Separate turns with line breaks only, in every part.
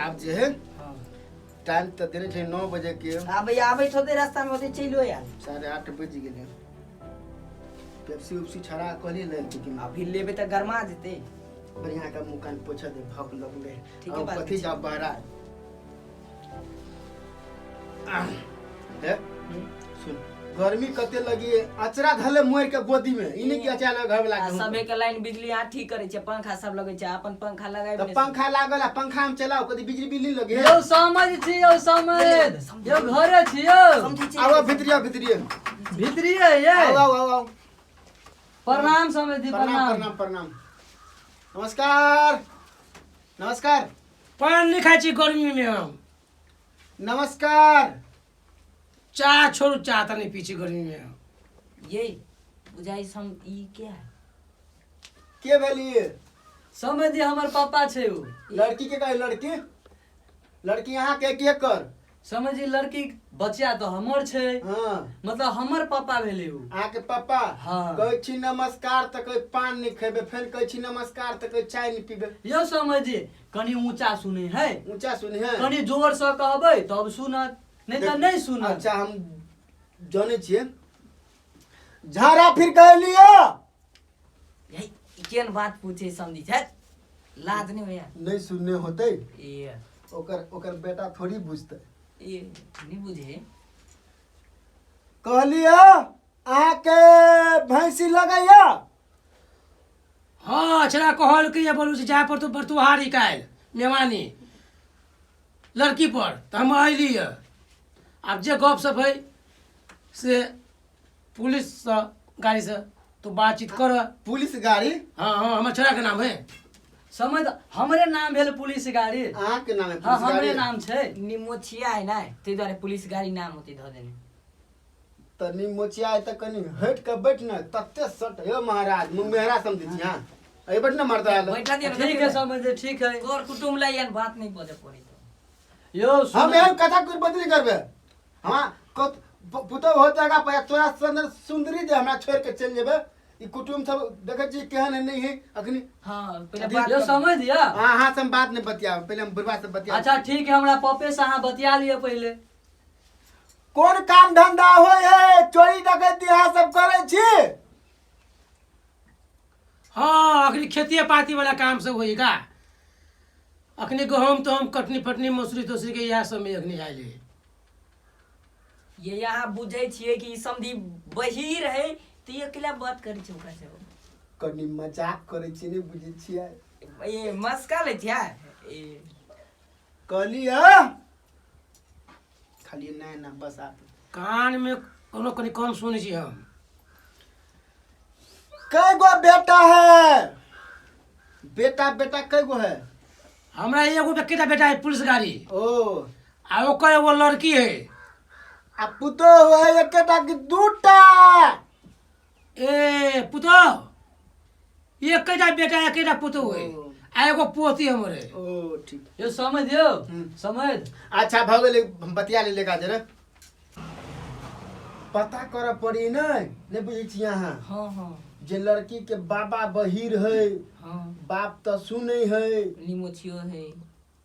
आब जे है
हाँ।
टाइम तऽ देने छै 9 बजे के।
आबै आबै होते रास्ता में होते चलियो यार।
8:30 बजि गेलै। पेप्सी उपसी छड़ा कहली ले लेकिन
अभी लेबे तऽ गरमा जेतै।
बढ़िया के मुँह कान पोछऽ दे, भक लगलै।
ठीके
अब
बात
कथी
छै।
जाब बहरा हे सुन, गर्मी कते लगी, अचरा धले मोड़ के गोदी में, ई नहीं कि अचरा लगे घर वाला
आ
के।
सभे के लाइन बिजली यहाँ ठीक करे छै, पंखा सब लगै छै, अपन पंखा लगाबि
तऽ
नहि।
पंखा लागल आ पंखा हम चलाउ, कथी बिजली बिल नहीं लगे?
यौ समझ छी, यौ समझ, यौ घरे छी यौ।
समझै छी।
आउ भितरिया भितरिया।
भीतरिये ये।
आउ आउ आउ आउ।
प्रणाम समझ जी।
प्रणाम।
प्रणाम।
प्रणाम प्रणाम, नमस्कार नमस्कार।
पान नहीं खाइ छी गर्मी में हम।
नमस्कार।
चाह छोड़ू, चाह तऽ नहीं पी छी गर्मी में हम।
ये बुझाइ सम ई के है?
के भेलिए?
समझ जी, हमर पापा छै उ।
लड़की के कहे, लड़की लड़की यहाँ के के कर?
समझ जी, लड़की बचिया तऽ हमर छै।
हाँ।
मतलब हमर पापा भेलै उ।
अहाँके पापा?
हाँ।
कहै छी नमस्कार तऽ कहै पान नहीं खेबै, फेर कहै छी नमस्कार तऽ कहै चाय नहीं पीबै।
यौ समझ जी, कनि ऊँचा सुनै है।
ऊँचा सुनी है।
कनि जोर से कहबै तब सुनत, नहीं तऽ नहीं सुनत।
अच्छा, हम जानै छियै, झाड़ा फिर कह लियो।
यही केहन बात पूछे समझी छै, लाज नहीं होया?
नहीं सुनने होतै।
ए।
ओकर ओकर बेटा थोड़ी बुझतै।
ए नहीं बुझे।
कहलियो अहाँके भैंसी लगैया?
हाँ, छड़ा कहल कि ये बोलू से जाय पर तो बरतुहारी काल्हि मेवानी लड़की पर तऽ हम अयली हँ। आब जे गप सप है से पुलिससँ गाड़ीसँ तू बातचीत कर।
पुलिस गाड़ी?
हाँ हाँ, हमर छोड़ा के नाम है।
समझ, हमरे नाम भेल पुलिस गाड़ी।
अहाँके नाम है?
हाँ।
पुलिस
हमरे
गाड़ी?
नाम छै।
निमोछिया है ना, ताहि दुआरे पुलिस गाड़ी नाम होते धऽ देने।
तनी मोचिया है तऽ कनी हटि कऽ बैठ ने, तते सट यौ महाराज, मुँह मेहरा समझै छी। हाँ, अरे बैठ ने मर्दा।
बैठा दिया।
ठीक है समझ, ठीक है।
तोर कुटुम्ब ला एहन बात नहीं बजे पड़ी तो।
यौ
हम
सुन।
एहन कथा कुछ बदली करबे, हमरा कत पुतोह हो जाएगा पर तोरा सुंदर सुंदरी जे हमरा छोड़ के चलि जेबे, ई कुटुम्ब सब देखै छी केहन है नहीं है अखनी।
हाँ, पहले बात
यौ
कर।
समझ या।
हाँ हाँ से हम बात नहीं बतियाब, पहले हम बुढ़वा से बतियाब।
अच्छा ठीक है, हमरा पप्पे से अहाँ बतिया लिअ पहिले।
कोन काम धंधा होय है? चोरी डकैती अहाँ सब करै छी?
हाँ, अखनी खेतिए पाती वाला काम सब होई का, अखनी गहूम तहूम कटनी फटनी मसूरी तोसरी के इएह सब में अखनी आयल है।
ये यहाँ बुझै छियै कि ई समधी बहीर है तऽ ई अकेला बात करै छै ओकरा से।
कनी मजाक करै छी, नहि बुझै छियै?
ए मस्का लै छियै ए।
कहलियै खाली नहि ना बस आप।
कान में कोनो कनि कम सुनै छी हम।
कै गो बेटा है? बेटा बेटा कै गो है?
हमरा एगो बेटा बेटा है पुलिस गाड़ी।
ओ।
आ ओकर एगो लड़की है।
आ पुतोह है एकेटा कि दूटा?
ए पुतोह एकेटा बेटा एकेटा पुतोह है।
ओ।
आ एगो पोती हमर है।
ओ ठीक।
यौ समझ यौ।
हम्म।
समझ।
अच्छा भऽ गेलै, हम बतिया लेले गाजर, पता करऽ पड़ी। नहि नहि बुझै छी अहाँ?
हाँ हाँ।
जे लड़की के बाबा बहिर है।
हाँ।
बाप तऽ सुनै है।
निमोछियो है।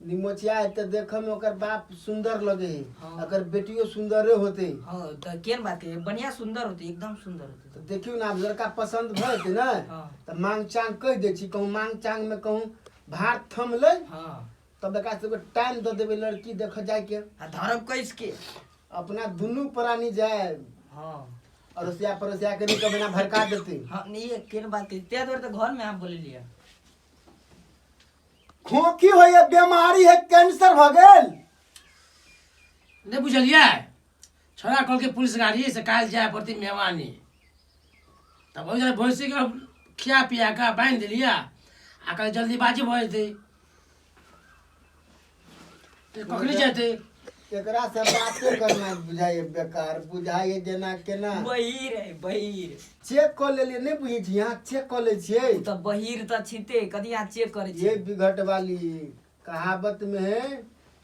निमोचिया है तऽ देखऽ में ओकर बाप सुंदर लगे है।
हाँ।
अगर बेटियो सुंदरे होते।
हाँ तऽ केहन बात है, बढ़िया सुंदर होते, एकदम सुंदर होते।
तऽ देखियौ ने, आब लड़का पसंद भऽ जेतै ने।
हाँ।
तऽ मांग चांग कहि दै छी, कहूँ मांग चांग में कहूँ भार थमलै।
हाँ।
तब एकरा सबके टाइम दऽ देबै लड़की देखऽ जायके।
आ धरब कैस के?
अपना दुनू प्राणी जाय।
हाँ।
अड़ोसिया पड़ोसिया के नहीं कभी ना भड़का देते।
हाँ नहीं, ये केहन बात है, ताहि दुआरे तऽ घरमे अहाँ बोललियै।
खोखी होइए, बीमारी है, कैंसर भऽ गेल।
नहि बुझलियै, छोड़ा कहलकै पुलिस गाड़ी से काल्हि जाय पड़तै मेवानी, तब ओहि दुआरे भैंसीके खिया पिया कऽ बान्हि देलियै आ कहलियै जल्दीबाजी भऽ जेतै तऽ कखनी जेतै।
एकरा से बाते करना बुझाइए बेकार बुझाइए, जेना केना।
बहीर है बहीर।
चेक कऽ लेलियै, नहि बुझै छी अहाँ? चेक कऽ लै छियै।
ओ तऽ बहीर तऽ छिते, कथी अहाँ चेक करै
ये
छियै?
बिघट वाली कहावत में है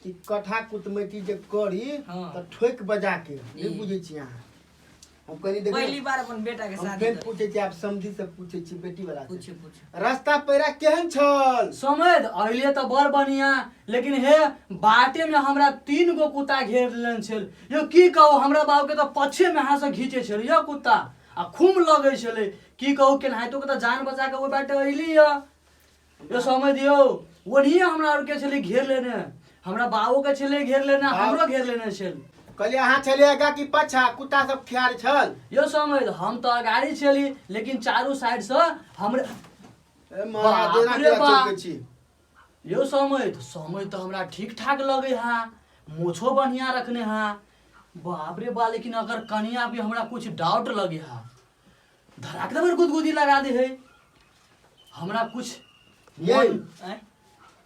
कि कथा कुटमैती जे करी
हाँ।
तऽ ठोकि बजा के। नहि
ई।
बुझै छी अहाँ? हम कनी देखियौ
पहली बार अपन बेटा के
हम
शादी
फेर
करै।
पूछै छी आब समधी से पूछै छी बेटी वाला से
पूछू पूछू
रास्ता पैरा केहन छल
समझ अइले तऽ बड़ बढ़िया लेकिन हे बाटे में हमरा तीन गो कुत्ता घेर लेने छल यौ की कहू हमरा बाबू के तऽ पछे में हाथ से घीचे छल यौ कुत्ता आ खूब लगै छलै की कहू केनाहितो के तऽ जान बचा के ओहि बाटे अइली यऽ यौ समझ यौ ओनहिए हमरा आरके छलै घेर लेने हमरा बाबू के छलै घेर लेने हमरो घेर लेने छल
कहलियै अहाँ छलियै आगाँ कि पाछा कुत्ता सब खियार छल
यौ समझ हम तऽ अगाड़ी छली लेकिन चारू साइड से हमरे
ए महाराज एना
बाप रे
केना
बाप।
चौकै छी
यौ समय समय तऽ हमरा ठीक ठाक लगै हा मोछो बढ़िया रखने हा बाप रे बा लेकिन अगर कनिया भी हमरा कुछ डाउट लगे हा धराक दबर गुदगुदी लगा दे है हमरा कुछ
ये
आँय?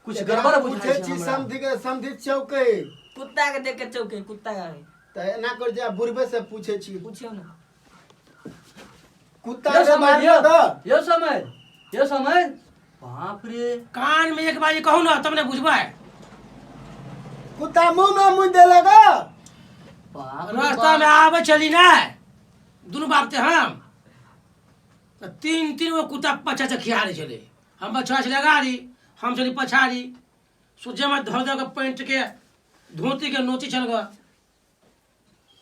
कुछ
एकरा
गड़बड़
पूछै
बुझाइ छै
छी
हमरा।
समधी के समधी चौकै
कुत्ता के देख के चौके कुत्ता के
तऽ एना कर जे बुढ़बे से पूछै छी
पूछियौ ने
कुत्ता
यौ
के
समझ
मारि
यौ
दऽ
यौ समझ यौ समझ बाप रे
कान में एक बार कहू ना तब ने बुझबै
कुत्ता मुंह में मुंह देलक
बाप रे
रास्ता में
बाप।
आवे चली ना दुनू बाप ते हम तऽ तीन तीन गो कुत्ता पछा से खियारे छलै हम बछड़ा छलै अगाड़ी हम छली पछाड़ी सोझे में धर धर के पैंट के धोती के नोची छल ग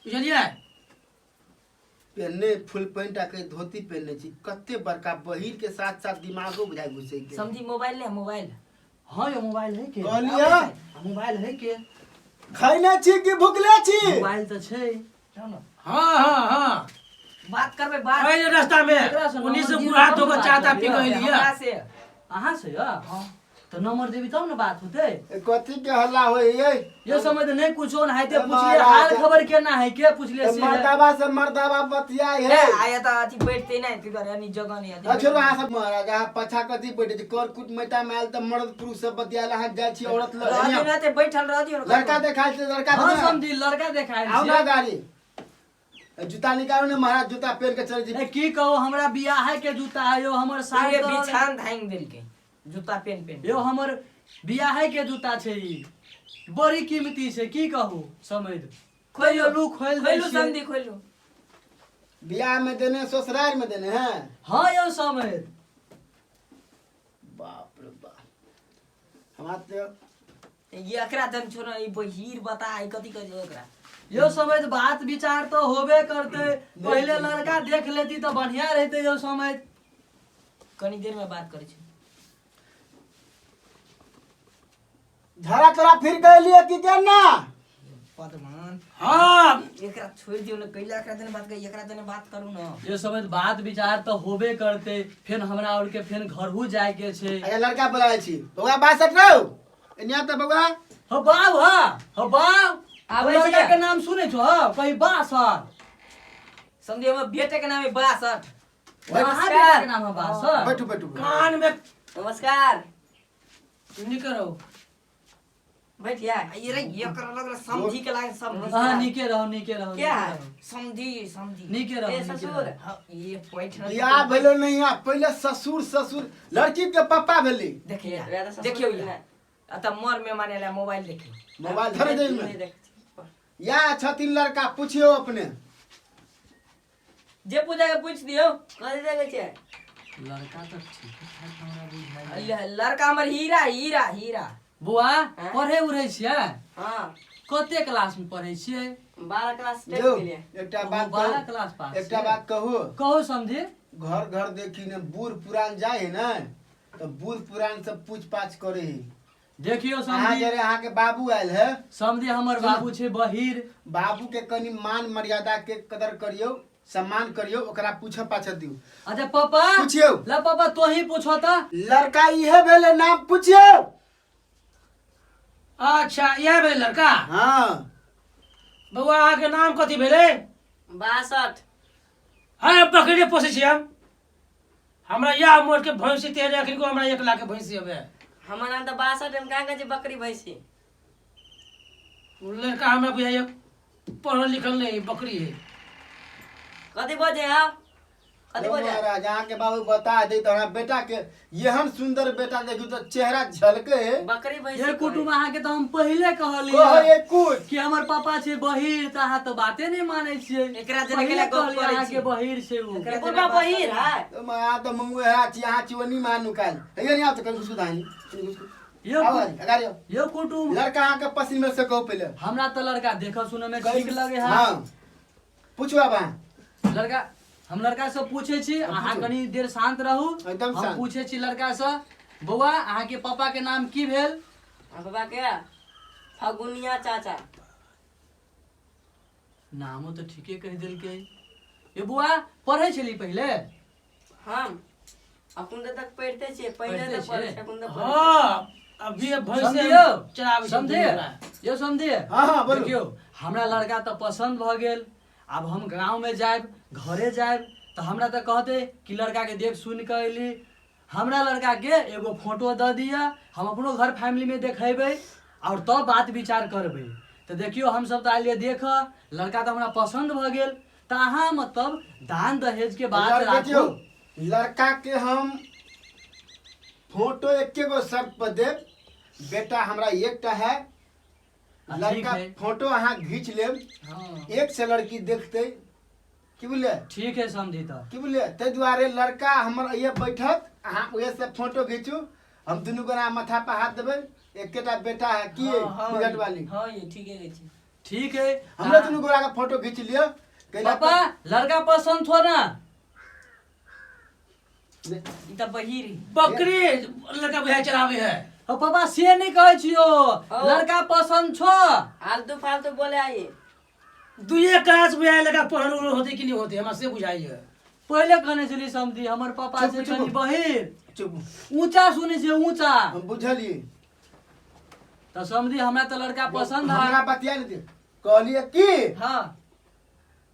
बुझलियै
पहनने फुल पैंट आ के धोती पहनने छी कते बड़का बहिर के साथ साथ दिमागो बुझाइ घुसै के
समझी मोबाइल ले मोबाइल
हाँ यो मोबाइल है के
कहलियै
मोबाइल है के
खैने छी कि भुखले छी
मोबाइल तऽ छै
जाउ ने
हाँ हाँ हाँ
बात करबै बात
अरे रास्ता में
केकरा से
उन्हीं से
नंबर
बुढ़ा
दियौ
तो
तब ने
चाह
बात
ता पी
करबै।
गई लिया
हमरा से
अहाँ से यौ तऽ नंबर देबी तब ने बात होतै
कथी के हल्ला होय ये
यो समय तऽ नहि कुछो नहाइते
ए
पुछलिए
महाराज।
हाल खबर केना है के पुछलिए से है।
मर्दाबा से मर्दाबा बतियाय
ए
है
आया तऽ अथी बैठते नहि तू दुआरे यानी जगह नहि अथी
अच्छा अहाँ सब महाराज अहाँ पाछा कथी बैठे छी कर कुट मैटा में आयल तऽ मर्द पुरुष सब बतियाल अहाँ जाइ छी औरत लग
रह दियौ ने ते बैठल रह दियौ ने
लड़का देखाइ छै लड़का
हाँ
देखा
समझी लड़का देखायल
आउ ना
छै
गाड़ी जूता निकालू ने महाराज जूता पहन के चलै छी
ए की कहू हमरा बियाहे के जूता है यो हमर साइड
पूरे
तरल-
बिछान धांग देलकै जूता पेन पेन
यो हमर बियाहे के जूता छै ई बड़ी कीमती छै की कहू समझ
खोलू
लू खोलि दै
खोलू
छियै।
समधी खोलू
बियाह में देने ससुराल में देने हैं
हाँ यौ समझ
बाप रे बाप हमरा तो
ये एकरा जन छोड़ ई बहीर बता ई कथी कह एकरा
यो समझ बात विचार तो होबे करते पहले लड़का देख लेती तो बढ़िया रहते यो समझ
कनी देर में बात करै छी
झड़ा तोरा फिर गए कि केना
पदमान
हाँ
एकरा छोड़ दियौ ने कैला एकरा जने बात कर एकरा जने बात करू ने
यो समझ बात विचार तो होबे करते फेर हमरा और के फेर घरहू जाय के छै
अच्छा लड़का बोलाए छी बौआ बासठ रहो एनिया तऽ बौआ
हो बाब हा हो बाब
आबै
लड़का
छियै।
के नाम सुनै छो हा कही बासठ
समझी हमर बेटे के नाम है बासठ
अहाँ बेटा के नाम है बासठ
बैठू बैठू
कान में
नमस्कार
निकलो
बैठिया ये रे ये कर लग रहा समझी के लागे समझी
हाँ नीके रहो नीके रहो
क्या
नीके रहो।
समझी समझी
नीके रहो
ए
नीके
ससुर
रहो।
हाँ, ये पैठ न-
बियाह भेलो नहीं आ पहिले ससुर ससुर लड़की के पापा भेली
देखिए
वएह तऽ ससुर
देखियौ
भेलै।
यहाँ अतः मर में माने ला मोबाइल देखियौ
मोबाइल धरे दे में
नहि देखै छी।
या छथिन लड़का पूछियो अपने
जे पूजा के पूछ दियौ
कथी देखै छियै
लड़का तऽ ठीक ठाक हमरा बुझाइ
लड़का हमर हीरा हीरा हीरा
बुआ
हाँ?
पढ़े उढ़े छियै
हाँ
कते क्लास में पढ़े छियै
12 क्लास टेस्ट
जो
केलियै
एकटा
ओ,
बात
12
कहू
क्लास पास
एकटा
छियै।
बात कहू
कहू समझे
घर घर देखी ने बूढ़ पुरान जाए है ने तो बूढ़ पुरान सब पूछ पाछ करे है
देखियो
अहाँ
समझी
जरे अहाँ के बाबू आयल है
समझी हमर बाबू छै बहिर
बाबू के कनि मान मर्यादा के कदर करियो सम्मान करियो ओकरा पूछे पाछे दियो
अच्छा पापा
पूछियौ
ला पापा तोही पूछो त
लड़का इहे भेले नाम पूछियो
अच्छा इएह भेलै लड़का
हाँ
बौआ अहाँके नाम कथी भेलै
62
हँ बकरी पोसै छी हम हमरा इएह उमर के भैंसी तेहने अखन को हमरा 1 लाख के भैंसी हवे
हमर नाम तऽ 62 हम कहाँ कहै छी बकरी भैंसी
उ लड़का हमरा बुझाइए पढ़ल लिखल नहीं बकरी है
कथी बजे हौ कथी बोले
महाराज अहाँके बाबू बता दे तऽ हमरा बेटा के एहन सुंदर बेटा देखियौ तऽ चेहरा झलके है
बकरी भैंसी
ये कुटुम अहाँके तऽ हम पहिले कहलियै
कहै कुछ
कि हमर पापा छै बहिर तऽ अहाँ तऽ बाते नहि मानै छियै।
एकरा जेना
पहिले
केला गप
कहलियै
करै
अहाँके
छी।
बहिर छै उ।
एकरा
बुढ़बा बहिर है।
तो मैं आ तऽ मंगुए हरा छी अहाँ छी ओनी मानू काल्हि हैया नहीं आउ तऽ कनि घुसकू दाहिनी कनि घुसकू।
यौ
आउ अगाड़ी आउ।
यौ कुटुम
लड़का अहाँके पसीन में से कहू पहिले।
हमरा तऽ लड़का देखऽ सुनऽ मे ठीक लगे है।
हाँ पूछू आब अहाँ।
लड़का हम लड़का से पूछे छी,
हम
अहाँ
पूछू।
कनी देर शांत रहू।
एकदम
हम
शांत।
पूछे छी लड़का से, बौआ अहाँ के पापा के नाम की भेल?
पापा के फगुनिया चाचा।
नामो तऽ ठीके कहि देलकै। ये बौआ पढ़ै छली पहिले?
हम अखन तक पढ़ते छियै, पहिले
पढ़िते
तऽ पढ़ै
छियै?
छियै, अखन तऽ पढ़ै
हाँ अभी भैंस
समझियौ
चराबै छै
समझे
दुनू गोरा।
यौ समझे।
हाँ, हाँ, बोलू।
देखियौ हमरा लड़का तऽ पसन्द भऽ गेल, आब हम गाँव में जायब घरे जायब तऽ हमरा तऽ कहतै कि लड़का के देख सुनि कऽ अयली, हमरा लड़का के एगो फोटो दऽ दिअ, हम अपनो घर फैमिली में देखेबै और तब बात विचार करबै। तऽ देखियौ हमसब तऽ आयल देखऽ, लड़का तऽ हमरा पसन्द भऽ गेल, तऽ अहाँ मतलब दान दहेज के बात
लड़का
राखू।
देखियौ, लड़का के हम फोटो एके गो शर्त पर देब, बेटा हमरा एकटा है,
ठीक
लड़का
है।
फोटो अहाँ घीच लेब,
हाँ।
एक से लड़की देखते की बुझलियै?
ठीक है समझी तऽ।
की बुझलियै? ताहि दुआरे लड़का हमर अइए बैठत, अहाँ उहे से फोटो घीचू, हम दुनू गोरा माथा पर हाथ देबै, एकेटा बेटा है की
हाँ, हाँ,
बिगट वाली।
हाँ ये ठीके कहै छी।
ठीक है
हमरा दुनू गोरा के फोटो घीच लिअ। कैला
पापा लड़का पसंद थो ना?
ई तऽ बहिर है।
बकरी लड़का बुझाइ चराबै है।
ओ पापा से नहीं कहै छियो,
ओ।
लड़का पसंद छो।
आलतू फालतू बोले आई।
दुइये क्लास बुझाइ लड़का पढ़ल उढ़ल होते कि नहीं होते हमरा से बुझाइ है।
पहिले कहने छली समझी हमर पापा
चुप,
से
चुप।
कनी बहिर।
चुप।
ऊंचा सुनै छै ऊंचा।
हम बुझलियै।
तऽ समझी हमरा तऽ लड़का पसंद है।
हमरा बतिया नहीं दे। कहलियै की?
हाँ।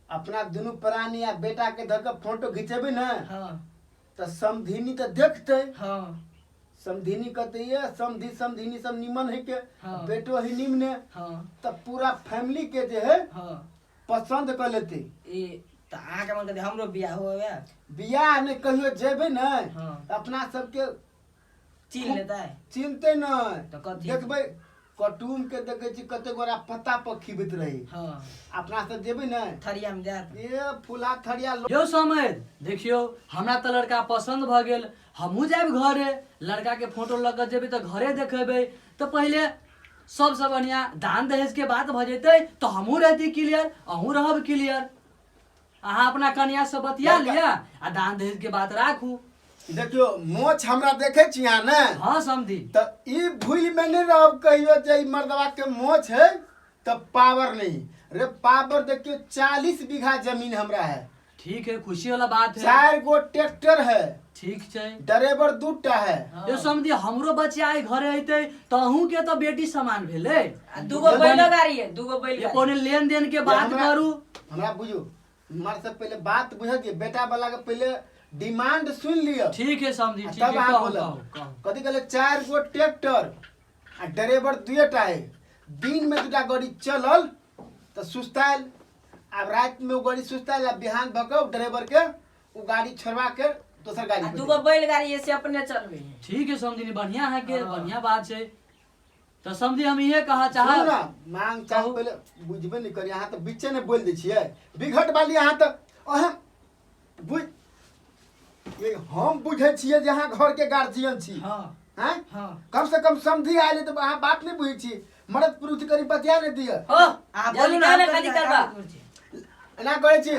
अपना दुनू प्राणी आ बेटा के धर के फोटो घिचेबै ने।
हाँ।
तऽ समधिनी तऽ देखतै।
हाँ।
समधिनी कहतै ये समधि समधिनी सब निमन है के।
हाँ।
बेटो है निमने।
हाँ।
तऽ पूरा फैमिली के जे है
हाँ।
पसंद कर लेतै।
ई तऽ अहाँके मन कहतै हमरो बियाह होवे।
बियाह नहि कहियो जेबै ने।
हाँ।
तऽ अपना सबके
चिन्ह लेतै।
चिन्हतै नहि।
तऽ कथी?
देखबै कटुम के देखै छी कते गोरा पत्ता पर खिबैत रही।
हाँ।
अपना सब जेबै ने
थरिया में जायत।
ए फूला थरिया
यौ समझ देखियौ हमरा तऽ लड़का पसंद भऽ गेल, हमहूँ जायब घरे, लड़का के फोटो लऽ कऽ जेबै तऽ घरे देखेबै, तऽ पहिले सबसँ बढ़िआँ दान दहेज के बात भऽ जेतै तऽ हमहूँ रहती क्लियर, अहूँ रहब क्लियर। अहाँ अपना कनिया से बतिया लिअ आ दान दहेज के बात राखू।
देखियौ मोछ हमरा देखै छी अहाँ ने?
हाँ समधी।
तऽ ई भूल में नहीं रहब कहियो जे ई मर्दवा के मोछ है तऽ पावर नहीं रे। पावर देखियौ 40 बीघा जमीन हमरा है।
ठीक है खुशी वाला बात है।
4 गो ट्रैक्टर है।
ठीक छै।
ड्राइवर 2टा है।
हाँ। यो समझी हमरो बच्चा आइ घरे अइतै तऽ अहूँ के तऽ बेटी समान भेलै।
आ दूगो बैलो गाड़ी है, दूगो बैल
ये
गाड़ी।
कोनो लेन देन के बात करू।
हमरा बुझू मर से पहिले बात बुझल दियौ, बेटा वाला के पहिले डिमांड सुन लिअ।
ठीक है समझी,
आ
ठीक
तब
है,
अहाँ
कहू,
बोलब।
कहू, कहू।
कथी कहले 4 गो ट्रैक्टर आ ड्राइवर 2टा है। दिन में 2टा गाड़ी चलल तऽ सुस्तायल, आब रात में ओ गाड़ी सुस्तायल आ बिहान भऽ कऽ ड्राइवर के ओ गाड़ी छोड़वा के दोसर गाड़ी
आ
पर
दूगो
देब।
बैल गाड़ी है से अपने चलबै है।
ठीक है समझी, बढ़िया है के
हाँ।
बढ़िया बात छै। तऽ समझी हम इहे कहा
सुनू
चाहब।
ना, मांग चाह
कहू।
पहिले बुझबे नहि करी, अहाँ तऽ बीचे नहि बोलि दै छियै। बिघट वाली अहाँ तऽ अहाँ बुझ ये हम बुझै छियै जे अहाँ घर के गार्जियन छी।
हाँ।
हैं?
हाँ।
कम से कम समझी आयल तऽ अहाँ बात नहि बुझै छी, मरद पुरुष करी बतिया नहि दिअ।
हो,
अहाँ बोलू ना,
जल्दी
हम
कथी
कथी
करबा?
करै छी?
एना करै छी।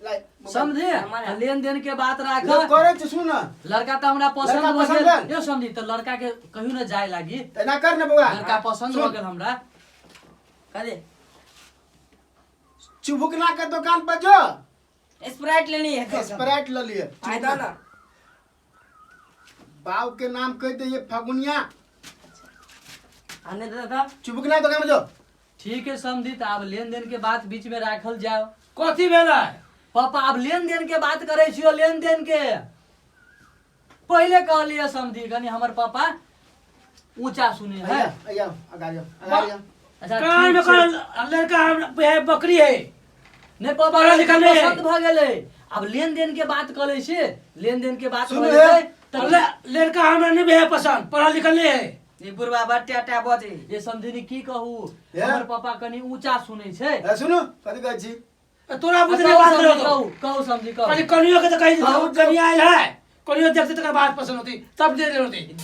लाइ,
समझे?
हमारा।
तऽ लेन देन के बात राख।
लोक करै छी, सुन ना।
लड़का तऽ हमरा पसंद
लड़का
भऽ
पसंद
गेल।
भेल?
यौ समझी तऽ लड़का के कहियो ने जाय लागी।
तऽ एना कर ने बौआ।
लड़का पसंद भऽ गेल हमरा।
कथी?
चुभुकना के दुकान पर जो।
स्प्राइट लेनी है।
स्प्राइट ल लिए।
आइ दऽ ना।
बाप के नाम कह दे ये फगुनिया।
आ नहि तऽ दऽ।
चुभुकना दुकान में जो।
ठीक है समझी, तऽ आब लेन देन के बात बीच में राखल जाओ।
कथी भेलै?
पापा आब लेन देन के बात करै छियो, लेन देन के पहिले कहलियै समझी कनी हमर पापा ऊंचा सुने है।
अइया, अइया, अगाड़ी आउ, अगाड़ी आउ।
अच्छा,
कान में
ठीक छै।
कहल लड़का हमरा बकरी है।
नहि पापा,
पढ़ल लिखल नहि है।
पसंद भऽ गेलै। आब लेन देन के बात कऽ लै छी, लेन देन के बात
सुनू
भऽ
हे।
जेतै तऽ
लड़का हमरा नहीं है पसंद, पढ़ल लिखल नहीं है।
ई बुढ़वा बट्टा टा बजे।
ये समझिनी की कहू,
हे?
हमर पापा कनी ऊंचा सुनै छै।
ए, सुनू, कथी कहै छी?
तोरा बुझने
कहू
बात
समझी,
करो।
कहू कहू समझी कहू।
खाली कनियो के तो कही
कहू
कनिया आयल है, कनियो देखते तकर बात पसंद होती तब दे दे होती।